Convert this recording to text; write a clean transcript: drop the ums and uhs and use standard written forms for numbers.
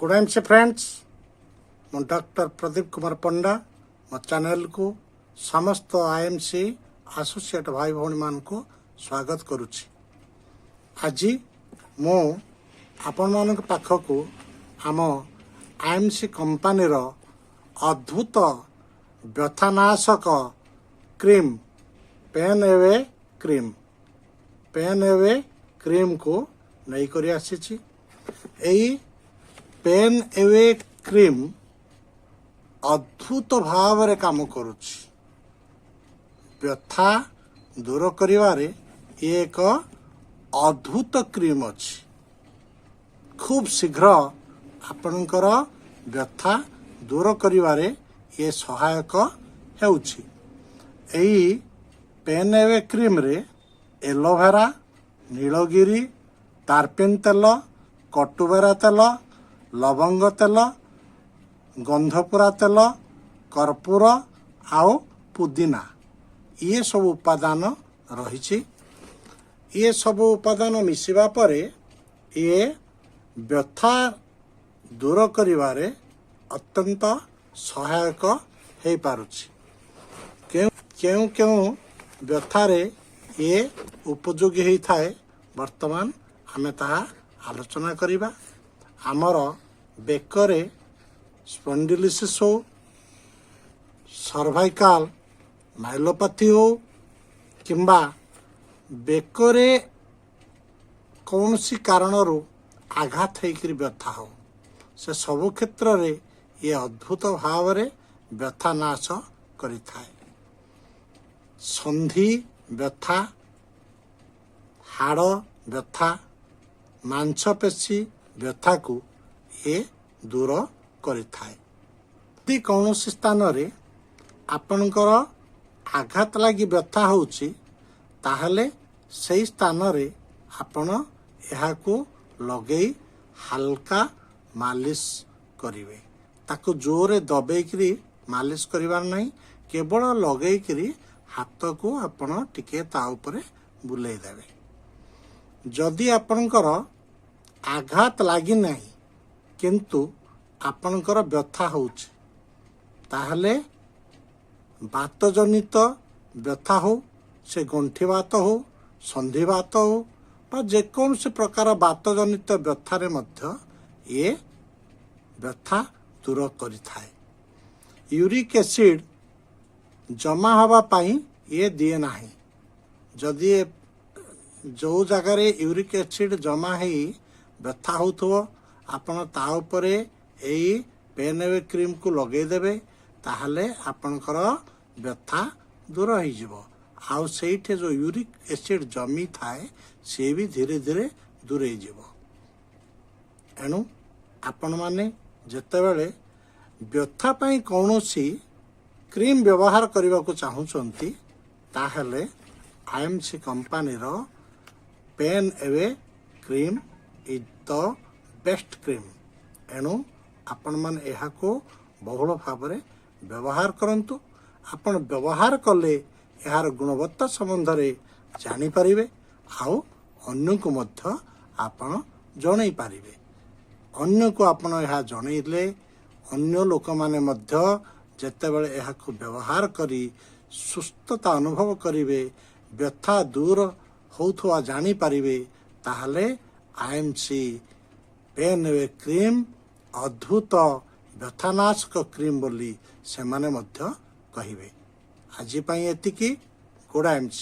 Good IMC friends, ମୁଁ doctor Pradeep Kumar Panda. ମୋ ଚ୍ୟାନେଲକୁ ସମସ୍ତ ଆଇଏମ୍ସି ଆସୋସିଏଟ୍ ଭାଇ ଭଉଣୀମାନଙ୍କୁ ସ୍ୱାଗତ କରୁଛି। ଆଜି ମୁଁ ଆପଣମାନଙ୍କ ପାଖକୁ ଆମ ଆଇଏମ୍ସି କମ୍ପାନୀର ଅଦ୍ଭୁତ ବ୍ୟଥାନାଶକ cream, pain away cream, pain away କ୍ରିମ୍କୁ ନେଇକରି ଆସିଛି। ଏଇ ପେନ୍ ଏୱେ କ୍ରିମ୍ ଅଦ୍ଭୁତ ଭାବରେ କାମ କରୁଛି। ବ୍ୟଥା ଦୂର କରିବାରେ ଇଏ ଏକ ଅଦ୍ଭୁତ କ୍ରିମ୍ ଅଛି। ଖୁବ୍ ଶୀଘ୍ର ଆପଣଙ୍କର ବ୍ୟଥା ଦୂର କରିବାରେ ଇଏ ସହାୟକ ହେଉଛି। ଏଇ ପେନ୍ ଏୱେ କ୍ରିମ୍ରେ ଏଲୋଭେରା, ନୀଳଗିରି, ତାରପିନ ତେଲ, କଟୁବେରା ତେଲ, ଲବଙ୍ଗ ତେଲ, ଗନ୍ଧପୁରା ତେଲ, କର୍ପୂର ଆଉ ପୁଦିନା, ଇଏ ସବୁ ଉପାଦାନ ରହିଛି। ଇଏ ସବୁ ଉପାଦାନ ମିଶିବା ପରେ ଇଏ ବ୍ୟଥା ଦୂର କରିବାରେ ଅତ୍ୟନ୍ତ ସହାୟକ ହେଇପାରୁଛି। କେଉଁ କେଉଁ କେଉଁ ବ୍ୟଥାରେ ଇଏ ଉପଯୋଗୀ ହେଇଥାଏ, ବର୍ତ୍ତମାନ ଆମେ ତାହା ଆଲୋଚନା କରିବା। ଆମର ବେକରେ ସ୍ପଣ୍ଡିଲିସିସ୍ ହଉ, ସର୍ଭାଇକାଲ ମାଇଲୋପାଥି ହଉ କିମ୍ବା ବେକରେ କୌଣସି କାରଣରୁ ଆଘାତ ହେଇକରି ବ୍ୟଥା ହଉ, ସେ ସବୁ କ୍ଷେତ୍ରରେ ଇଏ ଅଦ୍ଭୁତ ଭାବରେ ବ୍ୟଥା ନାଶ କରିଥାଏ। ସନ୍ଧି ବ୍ୟଥା, ହାଡ଼ ବ୍ୟଥା, ମାଂସପେଶୀ ବ୍ୟଥାକୁ ଇଏ ଦୂର କରିଥାଏ। ଯଦି କୌଣସି ସ୍ଥାନରେ ଆପଣଙ୍କର ଆଘାତ ଲାଗି ବ୍ୟଥା ହେଉଛି, ତାହେଲେ ସେଇ ସ୍ଥାନରେ ଆପଣ ଏହାକୁ ଲଗେଇ ହାଲକା ମାଲିସ କରିବେ। ତାକୁ ଜୋରରେ ଦବେଇକିରି ମାଲିସ କରିବାର ନାହିଁ। କେବଳ ଲଗେଇକିରି ହାତକୁ ଆପଣ ଟିକେ ତା ଉପରେ ବୁଲେଇ ଦେବେ। ଯଦି ଆପଣଙ୍କର ଆଘାତ ଲାଗିନାହିଁ କିନ୍ତୁ ଆପଣଙ୍କର ବ୍ୟଥା ହେଉଛି, ତାହେଲେ ବାତଜନିତ ବ୍ୟଥା ହଉ, ସେ ଗଣ୍ଠିବାତ ହଉ, ସନ୍ଧିବାତ ହଉ ବା ଯେକୌଣସି ପ୍ରକାର ବାତଜନିତ ବ୍ୟଥାରେ ମଧ୍ୟ ଇଏ ବ୍ୟଥା ଦୂର କରିଥାଏ। ୟୁରିକ୍ ଏସିଡ୍ ଜମା ହେବା ପାଇଁ ଇଏ ଦିଏ ନାହିଁ। ଯଦି ଯେଉଁ ଜାଗାରେ ୟୁରିକ୍ ଏସିଡ୍ ଜମା ହେଇ ବ୍ୟଥା ହେଉଥିବ, ଆପଣ ତା ଉପରେ ଏଇ ପେନ୍ ଏୱେ କ୍ରିମ୍କୁ ଲଗେଇଦେବେ, ତାହେଲେ ଆପଣଙ୍କର ବ୍ୟଥା ଦୂର ହେଇଯିବ। ଆଉ ସେଇଠି ଯେଉଁ ୟୁରିକ୍ ଏସିଡ୍ ଜମି ଥାଏ, ସିଏ ବି ଧୀରେ ଧୀରେ ଦୂରେଇ ଯିବ। ଏଣୁ ଆପଣମାନେ ଯେତେବେଳେ ବ୍ୟଥା ପାଇଁ କୌଣସି କ୍ରିମ୍ ବ୍ୟବହାର କରିବାକୁ ଚାହୁଁଛନ୍ତି, ତାହେଲେ ଆଇଏମ୍ସି କମ୍ପାନୀର pain away cream is the best cream। ଏଣୁ ଆପଣମାନେ ଏହାକୁ ବହୁଳ ଭାବରେ ବ୍ୟବହାର କରନ୍ତୁ। ଆପଣ ବ୍ୟବହାର କଲେ ଏହାର ଗୁଣବତ୍ତା ସମ୍ବନ୍ଧରେ ଜାଣିପାରିବେ ଆଉ ଅନ୍ୟକୁ ମଧ୍ୟ ଆପଣ ଜଣେଇ ପାରିବେ। ଅନ୍ୟକୁ ଆପଣ ଏହା ଜଣେଇଲେ ଅନ୍ୟ ଲୋକମାନେ ମଧ୍ୟ ଯେତେବେଳେ ଏହାକୁ ବ୍ୟବହାର କରି ସୁସ୍ଥତା ଅନୁଭବ କରିବେ, ବ୍ୟଥା ଦୂର ହେଉଥିବା ଜାଣିପାରିବେ, ତାହେଲେ ଆଇଏମ୍ସି ପେନ୍ ଏୱେ କ୍ରିମ୍ ଅଦ୍ଭୁତ ବ୍ୟଥାନାଶକ କ୍ରିମ୍ ବୋଲି ସେମାନେ ମଧ୍ୟ କହିବେ। ଆଜି ପାଇଁ ଏତିକି। Good IMC.